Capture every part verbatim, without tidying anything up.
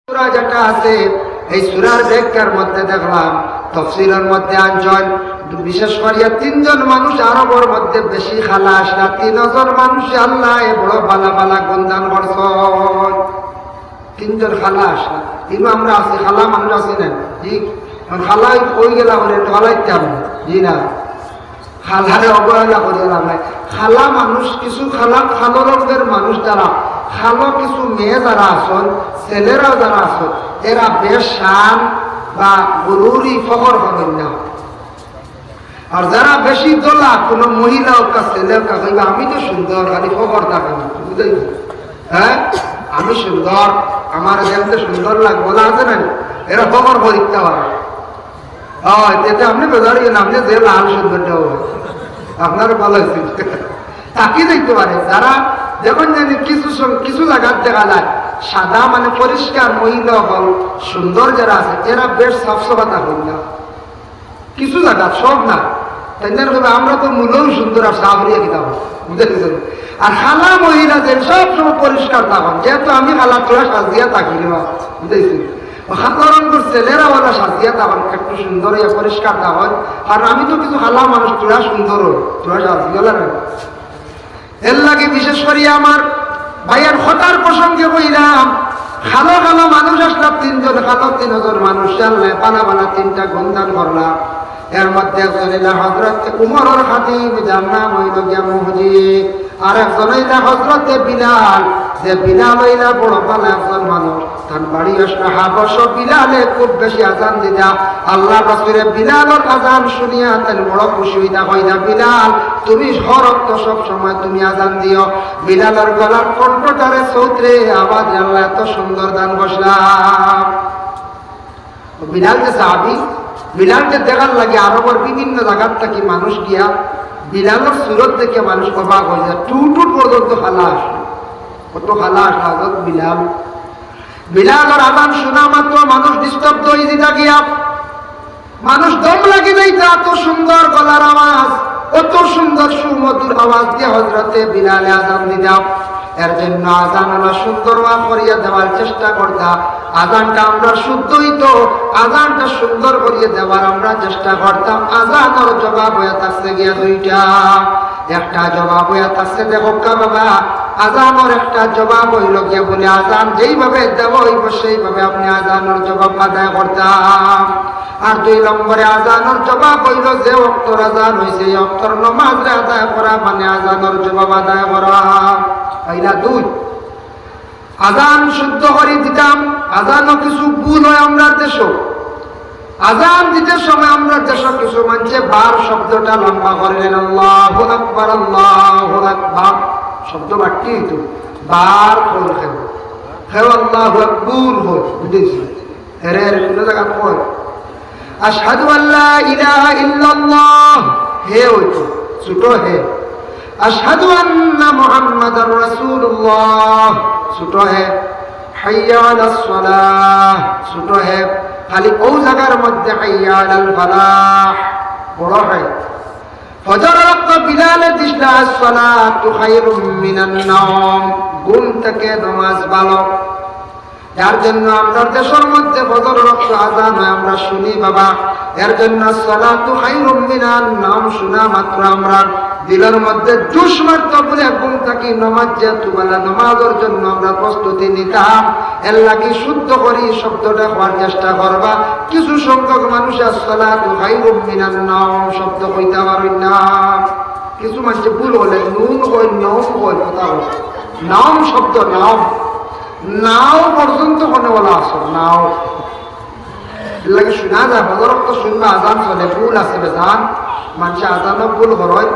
সূরা যেটা আছে, এই সূরার ব্যাখ্যার মধ্যে দেখলাম, তফসিরের মধ্যে আনছইন, বিশেষ করিয়া তিনজন মানুষ আরবর মধ্যে বেশি খালা আছলা, তিনজন মানুষে আল্লায় বড় ভালা ভালা গুণ দান করছইন। তিনজন খালা আছলা, ইনো আমরা আছি, খালা মানুষ আছি না? জি, অখন খালা অই গেলা বলে একটু খালা ইতাম না, জি না। খালারে অবহেলা করিয়া লাভ নাই। খালা মানুষ, কিছু খালা, কালো রঙের মানুষ যারা, কালো কিছু মেয়ে যারা আছইন, ছেলেরা যারা আছইন, এরা বেশ শান বা গুরুরি, ফখর করইন না। আর যারা বেশি ধলা, কোনো মহিলা অউক, ছেলে অউক, কইবা, "আমি তো সুন্দর", খালি ফখর থাকে না, বুঝলেন? হ্যাঁ, "আমি সুন্দর, আমার দেখতে সুন্দর লাগে", বলা আছে না? এরা ফখর করিতে পারে। অয়, এতে আপনে বেজার অইয়েন না, আপনে যে লাল সুন্দরটা অয়, আপনার ভালা অইছে। তাকি যাইতে পারে, যারা দেখইন জানি কিছু সম-, কিছু জাগাত দেখা যায় সাদা, মানে পরিষ্কার মহিলা অকল সুন্দর যারা আছে, এরা বেশ সাফ সাফা থাকইন না। কিছু জাগাত, সব না। তাইন কইবা, "আমরা তো মূলেউ সুন্দর আর সাফ অইয়া কিতা অইবো?" বুঝলেন? আর খালা মহিলা যে সব সময় পরিষ্কার থাকইন, যেহেতু আমি খালা, থুড়া সাজিয়া থাকি রে বা, বুঝলেন? ও খালা রঙের ছেলেরা ওরা সাজিয়া থাকইন, একটু সুন্দর অইয়া পরিষ্কার থাকইন। আর আমি তো কিছু খালা মানুষ, থুড়া সুন্দর অই, থুড়া সাজিয়া লাগে। এর লাগি বিশেষ করি আমার ভাইয়ার কথার প্রসঙ্গে কইলাম, কালো কালো মানুষ আছলা তিনজন, কালো তিনজন মানুষ, আল্লায় ভালা ভালা তিনটা গুণ দান করলা। এর মধ্যে একজন অইলা হযরত উমরর খাদিম, যার নাম অইলো গিয়া মুহজিব। আর একজন অইলা হযরতে বিলাল, যে বিলাল অইলা বড় ভালা একজন মানুষ। তান বাড়ি আছলা হাবশ। বিলালে খুব বেশি আজান দিতা। আল্লার রাসুলে বিলালর আজান হুনিয়া তাইন বড় খুশি অইতা, কইতা, "বিলাল, তুমি হরর তো সব সময় তুমি আজান দিও।" বিলালর গলার কণ্ঠটারে চৌত্রে আওয়াজ আল্লায় এত সুন্দর দান করছলা। বিলাল যে সাহাবী, বিলালরে দেখার লাগি আরবর বিভিন্ন জাগাত থাকি মানুষ গিয়া বিলালর সুরত দেখিয়া মানুষ অবাক অইযায়, টুটুট পর্যন্ত খালা আছলা, কত খালা আছলা হযরত বিলাল। বিলালর আজান হুনা মাত্র মানুষ নিস্তব্ধ অইযিতা গিয়া, মানুষ দম লাগি যাইতা, অত সুন্দর গলার আওয়াজ, অত সুন্দর সুমধুর আওয়াজ দিয়া হযরতে বিলালে আজান দিতা। এর জন্য আজান অলা সুন্দর করিয়া দেওয়ার চেষ্টা করতা। আজানটা আমরার শুদ্ধ অইতো, আজানটা সুন্দর করিয়া দেওয়ার আমরা চেষ্টা করতাম। আজানর জবাব অইয়া থাকছে গিয়া দুইটা, একটা জবাব অইয়া থাকছে, দেখউক্কা বাবা, আজানর একটা জবাব অইলো গিয়া বলে, আজান যেইভাবে দেওয়া অইবো সেইভাবে আপনে আজানর জবাব আদায় করতা। আর দুই নম্বরে আজানর জবাব অইলো যে অক্তর আজান অইছে, এই অক্তর নমাজরে আদায় করা মানে আজানর জবাব আদায় করা। অইলা দুই। আজান শুদ্ধ করি দিতাম, আজানো কিছু ভুল অয় আমরার দেশো। আজান দিতে সময় আমরার দেশো কিছু মানষে বার শব্দটা লম্বা করিলাইন, "আল্লাহু আকবার, আল্লাহু আকবার।" শব্দ বাড়তি অইতো, বার কইন কেউ, কেউ "আল্লাহু আকবুর" কইন, বুঝছইন? এরে, এরে, কুনু জাগাত কইন, "আশহাদু আল্লা ইলাহা ইল্লাল্লাহ", হে অইতো, ছোট হে। "আশহাদু আন্না মুহাম্মাদার রাসূলুল্লাহ", ছোট হে। "হাইয়া আলাস সালাহ", ছোট হে। খালি অউ জাগার মধ্যে "হাইয়া আলাল ফালাহ", বড় হে। ফজর অক্ত বিলালে দিছলা, "আসসালাতু খায়রুম মিনান নাওম", ঘুম থেকে নমাজ ভালো। যার জন্য আমরার দেশর মধ্যে ফজর অক্ত আজান অয়, আমরা হুনি বাবা। এর জন্য আসসালাতু খায়রুম মিনান নাওম হুনা মাত্র আমরার দিলর মধ্যে জোশ মারতো বুলে ঘুম থাকি নমাজ যেহেতু বালা, নমাজর জন্য আমরা প্রস্তুতি নিতাম। এর লাগি শুদ্ধ করি শব্দটা কওয়ার চেষ্টা করবা। কিছু সংখ্যক মানুষ আসসালাতু খায়রুম মিনান নাওম শব্দ কইতা পারইন না। কিছু মানষে ভুল অইলে নুন কইন, নওম কইন, কথা অইলো নাওম শব্দ, নাওম। নাও পর্যন্ত কওনে অলা আছে, নাও। এর লাগি হুনা যায়, ফজর অক্ত হুনবা আজান চলে, ভুল আছে বেজান, মানষে আজানো ভুল করইন,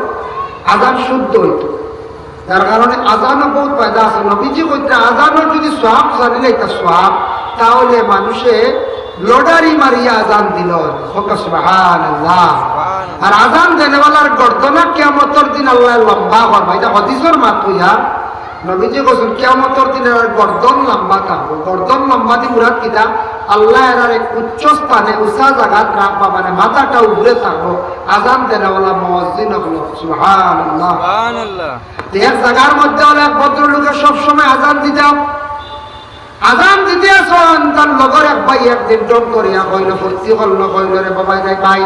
আজান শুদ্ধ অইতো। যার কারণে আজানো বউত ফায়দা আছে। নবীজি কইতরা, আজানো যুদি সওয়াব জানিলাইতা সওয়াব, তাইলে মানষে লটারি মারিয়া আজান দিলো অয়। কউক্কা সুবহানাল্লাহ। আর আজান দেনেওয়ালার গর্দনা কিয়ামতর দিন আল্লায় লম্বা করবা, ইটা হাদিসর মাত অইয়া। নবীজি কইছইন, কিয়ামতর দিন এরার গর্দন লম্বা থাকবো। গর্দন লম্বা দি মুরাদ কিতা? আল্লায় এরারে এক উচ্চ স্থানে, উঁচা জাগাত রাখবা, মানে মাথাটা উপরে থাকবো। আজান দেনেওয়ালা মুয়াজ্জিন অকল। সুবহানাল্লাহ। সুবহানাল্লাহ। তো এক জাগার মধ্যে অইলো এক ভদ্রলোকে সব সময় আজান দিতা। আজান দিতে আছইন, তান ভাই একদিন ঢং করিয়া কইল, ফুর্তি করলো, কইল, "রে বাবা, রে ভাই,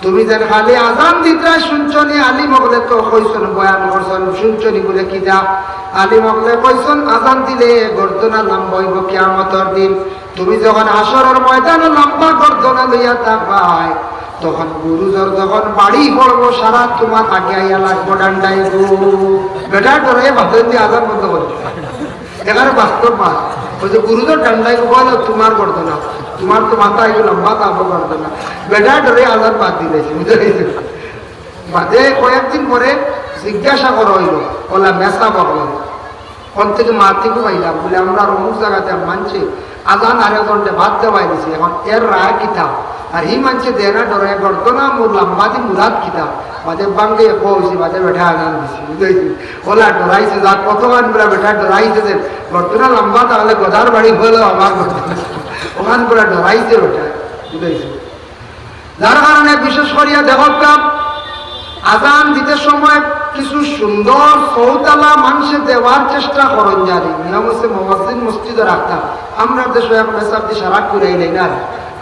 তুমি যেন খালি আজান দিতরায় শুনছো নি, আলিম অকলে তো কইছন, বয়ান করছন, শুনছো নি বুলে কিতা?" আলিম অকলে কইছন, "আজান দিলে গর্দনা লম্বা অইবো কিয়ামতর দিন। তুমি যখন হাশরর ময়দানো লম্বা গর্দনা লইয়া থাকবায়, তখন বুরুজর যখন বাড়ি পড়বো, সারা তুমার আগে আইয়া লাগবো ডান্ডায় গো।" বেটা ডরাইয়া বাদে দি আজান বন্ধ করে। এখানে বাস্তব মাত। ওই যে বুরুজর ডান্ডায় গো, বলো তুমার গর্দনা, তুমার তো মাথা একটু লম্বা, তা আবার গর্দনা। বেটা ডরে আজান বাদ দিলাইছে, বুঝা গেছে? বাদে কয়েকদিন পরে জিজ্ঞাসা করা অইলো, ওলা মেসাব অকলরে, "কোন থাকি মাত থাকি পাইলাম?" বুলে, "আমরার অমুক জাগাত মানষে আজান আরেকজনরে বাদ দেওয়াই দিছে, এখন এর রায় কিতা?" আর হি মানষে দেয় না ডরে, গর্দনা মুর লম্বা দি মুরাদ কিতা? বাদে বাঙ্গে কইছি, বাদে বেটা আজান দিছে, বুঝাইছি? ওলা ডরাইছে, যা কতখান বুলে বেটা ডরাইছে যে গর্দনা লম্বা, তাহলে গদার বাড়ি হলো আমার গর্দনা, ওখান বুলে ডরাইছে বেটা, বুঝাইছি? যার কারণে বিশেষ করিয়া দেখো, আজান দিতে সময় কিছু সুন্দর চৌতালা মানষে দেওয়ার চেষ্টা করইন জানি। নিয়ম আছে মুয়াজ্জিন মসজিদো রাখতা। আমরার দেশো এক মেসাব দি সারা কুলাই নেই না,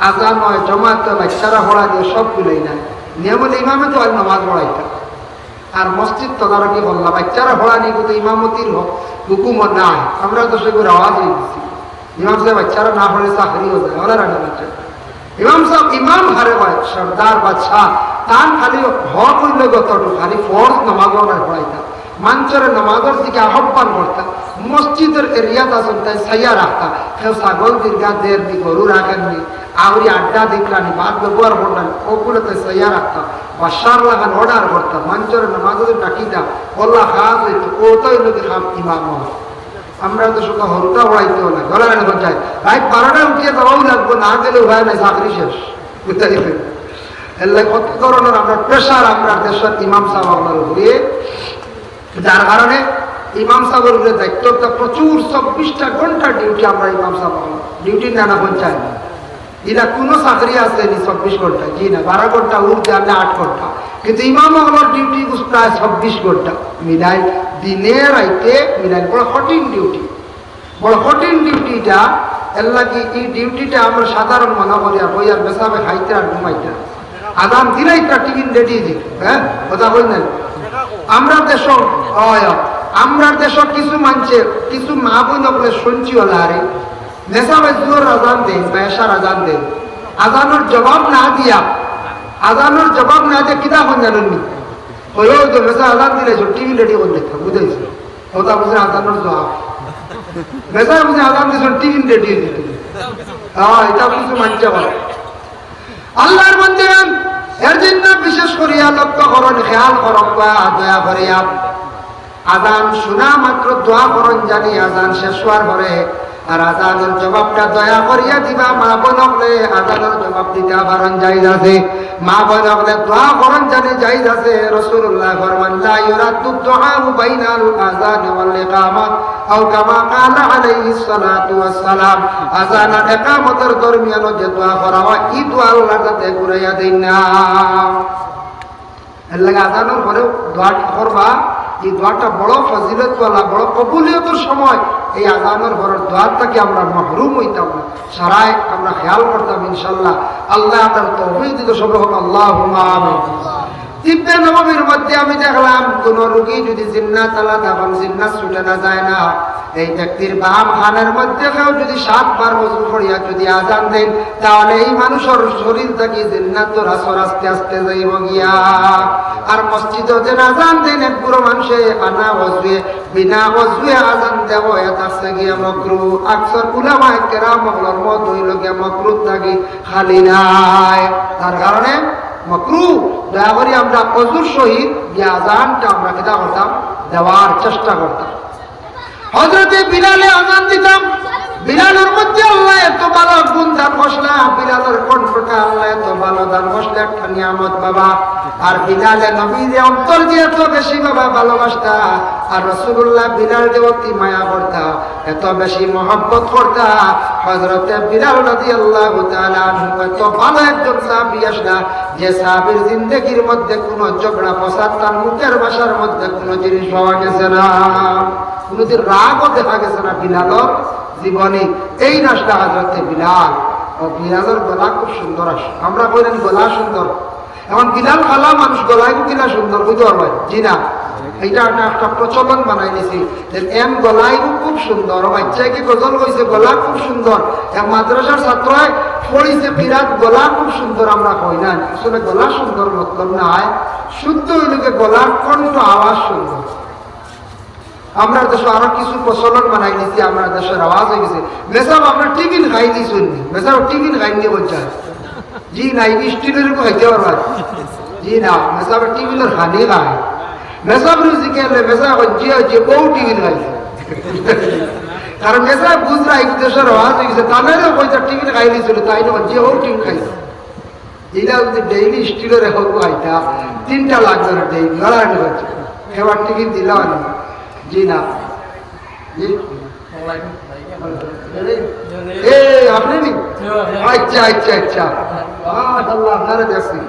আজান হয়, জমাত হয়, বাচ্চারা হড়া দিয়ে সব কুলাই নেয়। নিয়ম হলে ইমামে তো আর নামাজ পড়াইতা, আর মসজিদ তদারকি করলা, বাচ্চারা হড়া নিয়ে কিন্তু ইমামতির হ-, হুকুমও নাই। আমরা তো সেগুলো আওয়াজ হয়ে গেছি। ইমাম সাহেব বাচ্চারা না হলে চাকরিও যায়, ওরা রান্না করছে। ইমাম সাহেব ইমাম হারে হয়, সর্দার বাদশাহ, তান খালি হক হইল গতটুকু, খালি ফরজ নামাজ ওনার পড়াইতা। মানষরে নামাজর দিকে আহ্বান করতা। মসজিদর এরিয়াত আছইন, তাইন চাইয়া রাখতা। কেউ ছাগল দীর্ঘা দের নি, গরু রাখেন নি, আউরি আড্ডা দেখলা নি, বাদ ব্যবহার করলা নি, ওগুলো তাইন চাইয়া রাখতা। বাদশার লাখান অর্ডার করতা, মানষরে নামাজর ডাকিতা, ওলা কাজ হইতো, ও তো হইল কি কাম ইমাম হওয়া। আমরা তো শুধু হরুটা উড়াইতে হলে, গলা গাড়ি পৌঁছায়। রাত বারোটায় উঠিয়া যাওয়াও লাগবো, না গেলে উপায় নাই, চাকরি শেষ। বুঝতে পারছেন? এর লাগে কত ধরনের আমরা প্রেশার আমরা দেশের ইমাম সাহেব আপনার উপরে, যার কারণে ইমাম সাহেবের উপরে দায়িত্বটা প্রচুর, চব্বিশটা ঘন্টা ডিউটি আমরা ইমাম সাহেব, ডিউটি নেনা পৌঁছায়। ইলা কোনো চাকরি আছে নি চব্বিশ ঘন্টা? জি না, বারো ঘন্টা, উর্ধে আনলে আট ঘন্টা। কিন্তু ইমাম অকলর ডিউটি প্রায় চব্বিশ ঘন্টা। মিলাই দিনে রাইতে মিলাই বড় কঠিন ডিউটি, বড় কঠিন ডিউটি ইটা। এর লাগি এই ডিউটিটা আমরা সাধারণ মনে করি, আর বই আর মেসাবে খাইতে আর ঘুমাইতে। আজান দিলেই তার টিফিন রেডি দিই, হ্যাঁ, কথা কই নাই? আমরা দেশ, হয়, আমরা দেশ কিছু মানষে, কিছু মা বোন অকলে শুনছি ওলা আরে, মেসাবে জোহর আজান দেন বা এশার আজান দেন, আজানর জবাব না দিয়া, আজানর জবাব না দিয়া কিতা কইন জানেন নি? হলো তো মেসা আজান দিলে টিফিন রেডি করে দিতাম, বুঝাইছি? ওটা বুঝে আজানর জবাব। মেসা বুঝে আজান দিয়েছেন, টিফিন রেডি হয়ে দিতে। হ্যাঁ, এটা কিছু মানষে বলে। আল্লাহর বান্দাগণ, এর জন্য বিশেষ করিয়া লক্ষ্য করুন, খেয়াল করুন, দয়া করিয়া। আজান শোনা মাত্র দোয়া করুন জানি আজান শেষ হওয়ার পরে, আর আজানর জবাবটা দয়া করিয়া দিবা। মা বোন অকলে আজানর জবাব দিতা পারইন, জায়েজ আছে। মা বোন অকলে দোয়া করইন জানি, জায়েজ আছে। রাসূলুল্লাহ ফরমান, "লা ইউরাদ্দু দুআউ বাইনাল আযান ওয়াল ইকামা, আও কামা ক্বালা আলাইহিস সালাতু ওয়াস সালাম।" আজান আর ইকামতর দরমিয়ানো যে দোয়া করা হয়, ই দোয়া আল্লাহর কাছে ঘুরাইয়া দেন না। এর লাগি আজানর পরে দোয়াটা করবা, এই দোয়াটা বড় ফজিলতওয়ালা, বড় কবুলিয়তর সময়। এই আজানর পরের দোয়া থাকি আমরা মাহরুম হইতাম না, সারাই আমরা খেয়াল করতাম ইনশাআল্লাহ। আল্লাহ তাআলা তৌফিক দিতে সবে হোক, আল্লাহুম্মা আমিন। তিব্বে নববীর মধ্যে আমি দেখলাম, কোন রোগী যদি জিন্নাত আলা তখন জিন্নাত ছুটে না যায় না, এই ব্যক্তির বাম কানের মধ্যে কেউ যদি সাতবার অজু করিয়া যদি আজান দেন, তাহলে এই মানুষের শরীর থাকি জিন্নাতর আসর আস্তে আস্তে যাইব গিয়া। আর মসজিদো যে আজান দেন, এক বুড়ো মানুষে আনা অজুয়ে, বিনা অজুয়ে আজান দেব, এটা আছে গিয়া মকরু। আকসর উলামায়ে কেরাম অকলর মত হইল গিয়া মকরু থাকি খালি নাই। তার কারণে মকরু, দয়া করি আমরা অজুর সহিত গিয়া আজানটা আমরা কিতা করতাম, দেওয়ার চেষ্টা করতাম। হযরতে বিলালে আজান দিতাম, বিলালর মধ্যে আল্লাহ এত ভালো গুণ দান করছিলা, বিলালর কণ্ঠটা আল্লাহ এত ভালো দান করছে, একটা নিয়ামত বাবা। আর বিলালে নবীরে অন্তর দিয়া এত বেশি বাবা ভালোবাসতা, আর রাসূলুল্লাহ বিলালরে অতি মায়া করতা, এত বেশি মহব্বত করতা। হযরতে বিলাল রাদিয়াল্লাহু তাআলা আনহু এত ভালো একজন সাহাবী আছলা, যে সাহাবীর জিন্দেগির মধ্যে কোনো ঝগড়া ফসাদ তার মুখের ভাষার মধ্যে কোনো জিনিস পাওয়া গেছে না, কোনোদিন রাগও দেখা গেছে না বিলালর জীবনে। এই নাছলা হযরতে বিলাল। ও বিলালর গলা খুব সুন্দর আছে, আমরা কইলাম গলা সুন্দর। এখন বিলাল কালা মানুষ, গলাইগু কিলা সুন্দর, বুঝতে পারবায়? জি না, এটা একটা, একটা প্রচলন বানাই নিছি যে এন গলাইগু খুব সুন্দর। ও বাচ্চায় কি গজল কইছে, গলা খুব সুন্দর। এক মাদ্রাসার ছাত্রয় পড়িছে কিরাত, গলা খুব সুন্দর। আমরা কই না, আসলে গলা সুন্দর মতলব নায়, শুদ্ধ অইল গিয়া গলার কণ্ঠ, আওয়াজ সুন্দর। আমরার দেশো আরো কিছু প্রচলন বানাই নিছি, আমরার দেশর রেওয়াজ অই গেছে। মেসাব, আপনারা টিফিন খাইলিছইন নি? মেসাব, টিফিন খাইন নি? বলছে, জি না, এই স্টিলের উপর খাইতে পারবা? জি না, মেসাব টিফিনর খানি খায়। মেসাব রুজি খেলে মেসাব কয়, জি, জি, বউ টিফিন খাইছে। কারণ মেসাব বুঝরা, এই দেশর রেওয়াজ অই গেছে, তানরে কইতা টিফিন খাইলিছইন নি, তাইন কয়, জি, বউ টিফিন খাইছে। ইলা যদি ডেইলি স্টিলের এখন খাইতা, তিনটা লাগতো না ডেইলি, লড়াই করছে। এবার টিফিন দিলাম না। জি না। জি? এ, আপনি নি? আচ্ছা, আচ্ছা, আচ্ছা। মাশাআল্লাহ, আপনারা দেখছি।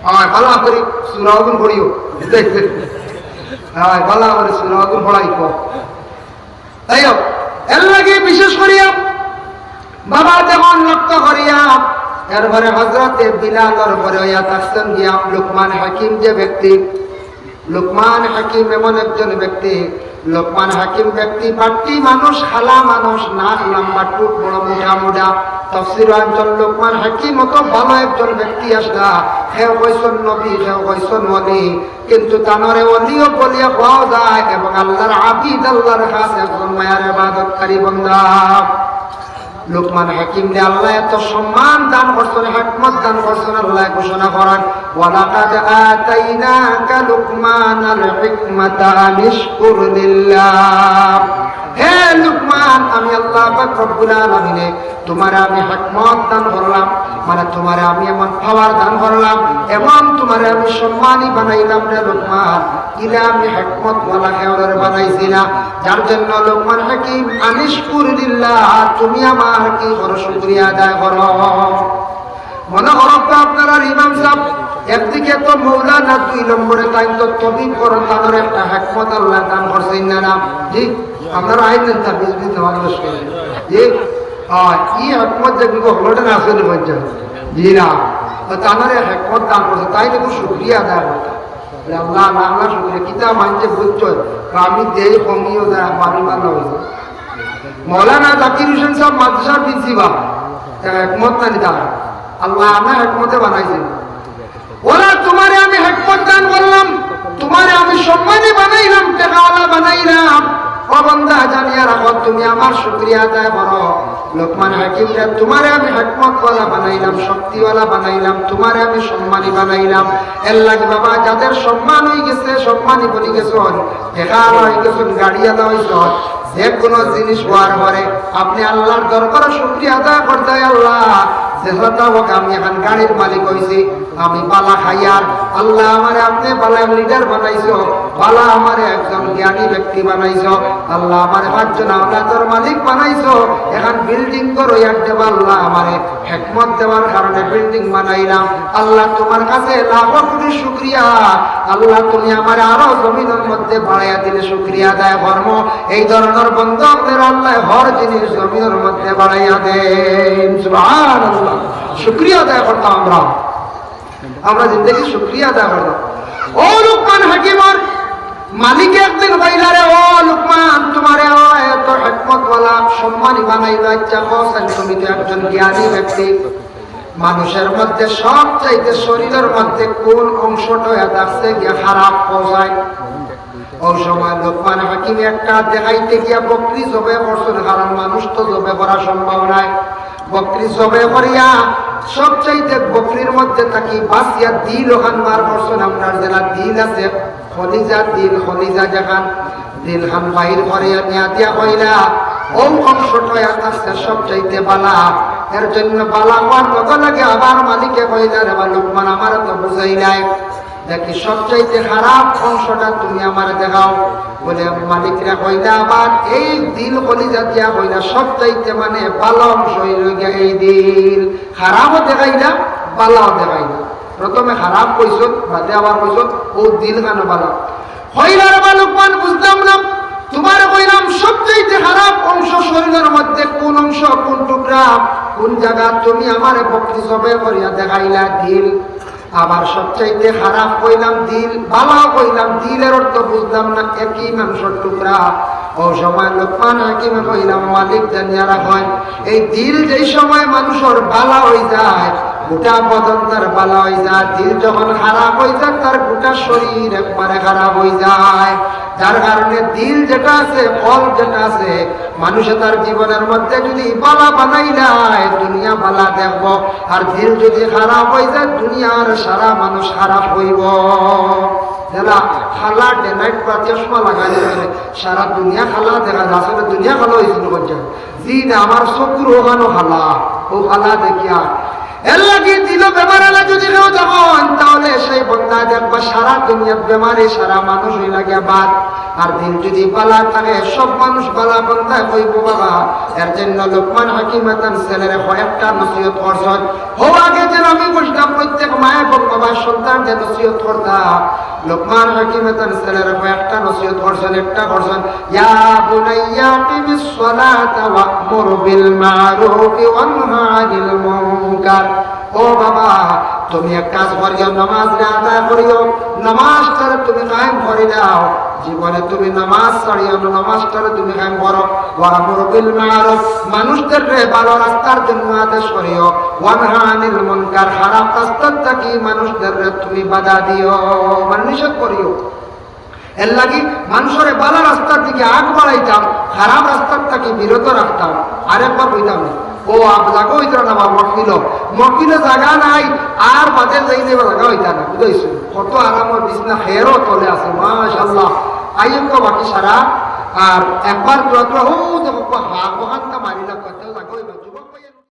আর ভালো করে সূরা ওগুন পড়িও। দেখবেন। হ্যাঁ, ভালো করে সূরা ওগুন পড়াই কো। তাই হোক, এর লাগি বিশেষ করিয়া বাবা যখন লক্ষ্য করিয়া, এরপরে হযরতে বিলালর পরে অইয়া থাকছেন গিয়া লুকমান হাকিম যে ব্যক্তি, লুকমান হাকিম এমন একজন ব্যক্তি, লুকমান হাকিম ব্যক্তি বাট্টি মানুষ, কালা মানুষ, নাক লম্বা, ঠুট বড়, মোটা মোটা। তফসির অঞ্চল লুকমান হাকিম অত ভালো একজন ব্যক্তি আছলা, কেউ কইছইন নবী, কেউ কইছইন ওলি, কিন্তু তানরে ওলিও বলিয়া কওয়া যায় এবং আল্লাহর আবিদ, আল্লাহর খাস একজন মায়ার ইবাদতকারী বান্দা। লুকমান হাকিমরে আল্লাহ এত সম্মান দান করছইন, হিকমত দান করছইন, আল্লাহ ঘোষণা করেন, "ওয়ালাকাদ আতাইনাকা লুকমানাল হিকমাতা আনিশকুর লিল্লাহ।" হে লুকমান, আমি আল্লাহ পাক রব্বুল আলামিনে তুমারে আমি হিকমত দান করলাম, মানে তুমারে আমি এমন পাওয়ার দান করলাম, এমন তুমারে আমি সম্মানী বানাইলাম রে লুকমান। ইলা আমি হিকমতওয়ালা কেউরে বানাইছি না, যার জন্য লুকমান হাকিম আনিশকুর লিল্লাহ, তুমি আমার কি করো, শুকরিয়া আদায় করো। মনে করো তো আপনারা ইমাম সাহেব, একদিকে তো মৌলানা, দুই নম্বরে তাইন তো তবিব, করো তানরে একটা হিকমত আল্লাহ দান করছইন না, না? জি, আপনারা আইন দেন, তাবিজ দিতে মানুষ করে। জি, আর ই হিকমত যে বিগত হকলটা না আসলে বলছেন। জি না, তো তানরে হিকমত দান করছে, তাইন একটু শুকরিয়া আদায় করতা। বলে, "আল্লাহ, না, না, শুকরিয়া, কিতা মানছে বুঝছো? তো আমি দেই কমিও যায়, বাড়ি বান্ধা হইছে।" মৌলানা জাকির হোসেন সাহেব মাদ্রাসার প্রিন্সিপাল, তার হিকমত না নিতা। আল্লাহ আমার হিকমতে বানাইছে। ওলা তুমারে আমি হিকমত দান করলাম, তুমারে আমি সম্মানী বানাইলাম, টেকাওয়ালা বানাইলাম। ও বান্দা, জানিয়া রাখো, তুমি আমার শুকরিয়া আদায় করো। লোকমান হাকিমরে তুমারে আমি হিকমতওয়ালা বানাইলাম, শক্তিওয়ালা বানাইলাম, তুমারে আমি সম্মানী বানাইলাম। এর লাগি বাবা, যাদের সম্মান হই গেছে, সম্মানী বনি গেছইন, টেকাওয়ালা হই গেছইন, গাড়িওয়ালা হইছইন, যে কোনো জিনিস হওয়ার পরে আপনি আল্লাহর দরবারে শুকরিয়া আদায় করতে হয়, "আল্লাহ, যেটা হোক, আমি এখন গাড়ির মালিক হইছি, আমি বালা খাইয়ার, আল্লাহ আমারে আপনি বালা লিডার বানাইছো, বালা আমারে একজন জ্ঞানী ব্যক্তি বানাইছো, আল্লাহ আমারে পাঁচজন আওলাদর মালিক বানাইছো, এখন বিল্ডিং করো এক দেবা, আল্লাহ আমারে হিকমত দেওয়ার কারণে বিল্ডিং বানাইলাম, আল্লাহ তুমার কাছে লাখো কোটি শুকরিয়া, আল্লাহ তুমি আমারে আরো জমিনর মধ্যে বাড়াইয়া দিলে শুকরিয়া আদায় করমু।" এই ধরনের বন্দা আপনারা আল্লাহ হর জিনিস জমিনর মধ্যে বাড়াইয়া দেন। সুবহানাল্লাহ। শুকরিয়া আদায় করতাম আমরা, আমরা জিন্দেগি শুকরিয়া আদায় করতাম। ও লোকমান হাকিমর মালিক একদিন কইলা রে, "ও লোকমান, তুমারে আল্লাহ এত হিকমতওয়ালা, সম্মানী বানাইলো, আচ্ছা, হোসেন, তুমি তো একজন জ্ঞানী ব্যক্তি, মানুষের মধ্যে সবচাইতে শরীরের মধ্যে কোন অংশটা হয়ে থাকছে গিয়া খারাপ পৌঁছায়?" ওই সময় লোকমান হাকিম একটা দেখাইতে গিয়া বকরি জবে করছইন, কারণ মানুষ তো জবে করা সম্ভব নয়। বকরি জবে করিয়া সবচাইতে বকরির মধ্যে থাকি বাছিয়া দিল ওখান বার করছইন, আপনার যেটা দিল আছে, কলিজা, দিল, কলিজা যেখান, দিল খান বাহির করিয়া নিয়া দিয়া কইলা, "ও অংশটা আছে সবচাইতে বালা।" এর জন্য বালা অওয়ার লগে লগে আবার মালিকে কইলা, "রে বা লোকমান, আমারে তো বুঝাইলায়, দেখি সবচাইতে খারাপ অংশটা তুমি আমারে দেখাও।" বলে, মালিকরে কইলা আবার, এই দিল কলিজা দিয়া কইলা, সবচাইতে মানে বালা অংশ অইলো গিয়া এই দিল। খারাপও দেখাইলা, বালাও দেখাইলা। প্রথমে খারাপ কইছইন, বাদে আবার কইছইন, "ও দিল খানো বালা।" কইলা, "রে বা লোকমান, বুঝলাম না, তুমারে কইলাম সবচাইতে খারাপ অংশ শরীরের মধ্যে কোন অংশ, কোন টুকরা, কোন জাগা, তুমি আমারে বকরি জবে করিয়া দেখাইলা দিল। আবার সবচাইতে খারাপ কইলাম দিল, বালাও কইলাম দিল, এর অর্থ বুঝলাম না, একই মাংসর টুকরা।" ও সময় লোকমান হাকিমে কইলা, "মালিক জানিয়া রাখইন, এই দিল যেই সময় মানুষর বালা অই যায়, গোটা বদন তার বালা অই যায়, দিল যখন খারাপ অই যায়, তার গোটা শরীর একবারে খারাপ অই যায়।" যার কারণে দিল যেটা আছে, কলব যেটা আছে, মানুষে তার জীবনের মধ্যে যদি বালা বানাইলায়, দুনিয়া বালা দেখবো, আর দিল যদি খারাপ অই যায়, দুনিয়ার সারা মানুষ খারাপ অইবো। যেলা কালা ডে নাইট বা চশমা লাগাইলে সারা দুনিয়া কালা দেখা যায়, আসলে দুনিয়া কালা অইছে না, কইছে, "জি না, আমার চকুর অখানো কালা, অউ কালা দেখিয়া।" এর লাগি দিলো বেমার অইলে যদি কেউ দেখইন, তাহলে সেই বন্দায় দেখবা সারা দুনিয়াত বেমারি সারা মানুষ অইলা গিয়া বাদ। আর দিল যদি বালা থাকে, সব মানুষ বালা বন্দায় কইবো বালা। এর জন্য লোকমান হাকিমে তান ছেলেরে কয়েকটা নসিহত করছইন। হউ আগে যে আমি বুঝলাম, প্রত্যেক মায়ে বাবায় সন্তানরে নসিহত করতা। লোকমান হাকিমে তান ছেলেরে কয়েকটা নসিহত করছইন, একটা করছইন, "ইয়া বুনাইয়া আকিমিস সালাতা ওয়া'মুর বিল মা'রুফি ওয়ানহা আনিল মুনকার।" ও বাবা, তুমি এক কাজ করিও, নামাজরে আদায় করিও, নামাজটারে তুমি কায়েম করি দাও। জীবনে তুমি নামাজ ছাড়িও না, নামাজটারে তুমি কায়েম করো। "ওয়া'মুর বিল মা'রুফ", মানুষদেররে ভালা রাস্তার জন্য আদেশ করিও। "ওয়ানহা আনিল মুনকার", খারাপ রাস্তার থাকি মানুষদেররে তুমি বাধা দিও, মানে নিষেধ করিও। এর লাগি মানুষরে ভালা রাস্তার দিকে আগ বাড়াইতাম, খারাপ রাস্তার থাকি বিরত রাখতাম। আরেকবার কইতাম, ও আব জাগা অইতো না বা মহফিলো, মহফিলো জাগা নাই, আর বাদে যাই যাইবা জাগা অইতা না, বুঝাইছো? কত আরামর বিছনা খেরও তলে আছে, মাশাআল্লাহ। আইয়ুব বাকি সারা, আর একবার দোয়া দোয়া, ও দেখো, হা, ওখানটা